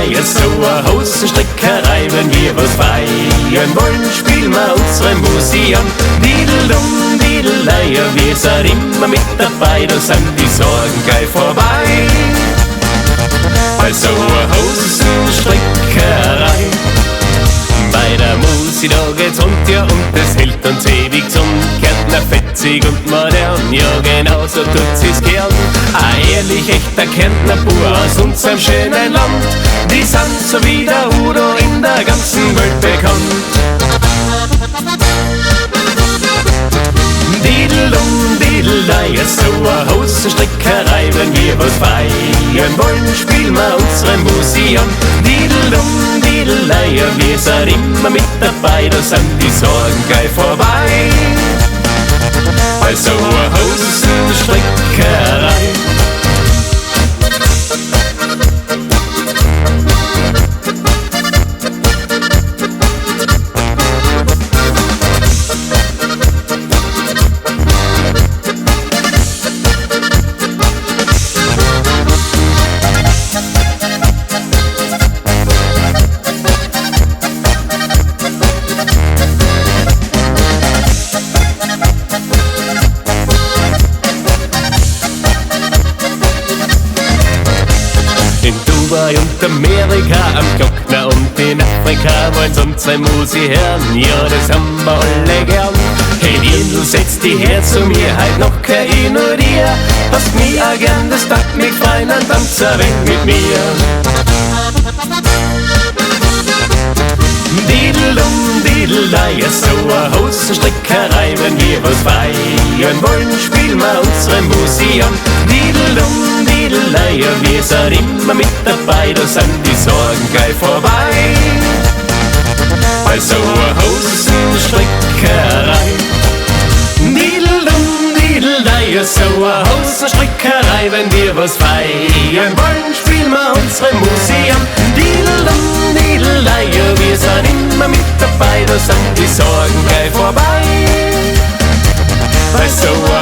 Didelei, so a Hosenstrickerei, wenn wir was feiern wollen, spielen wir unsere Musik an. Dideldum, Didelei, wir sind immer mit dabei, da sind die Sorgen gleich vorbei. Bei so a Hosenstrickerei. Bei der Musi, da geht's rund, ja, und das hält uns ewig gesund. Kärntner fetzig und modern, ja, genau so tut sie's gern. Ein ehrlich echter Kärntner Bua aus unserem schönen Land, die sind so wie der Udo in der ganzen Welt bekannt. Didelum, Didelei, so a Hosenstrickerei, wenn wir was feiern wollen, spielen wir unsere Musik an. Didelum, Didelei, wir sind immer mit dabei, da sind die Sorgen gleich vorbei. Bei so a Hosenstrickerei. In Dubai und Amerika, am Glockner und in Afrika wollen's unsere Musi hören, ja, das haben wir alle gern. Hey Dirndl, setz dich her zu mir, heut noch kein ich nur dir. Hast mich auch gern, das tat mich freuen, dann tanz ein wenig mit mir. Didelum, Didelei, so a Hosenstrickerei, wenn wir was feiern wollen, spielen wir unsere Musik an. Didelum, Didelei, wir sind immer mit dabei, da sind die Sorgen gleich vorbei. Bei so a Hosenstrickerei. Didelum, Didelei, so a Hosenstrickerei, wenn wir was feiern wollen, spielen wir unsere Musik an. Didelum, Didelei, wir sind immer mit dabei, da sind die Sorgen gleich vorbei. Bei so a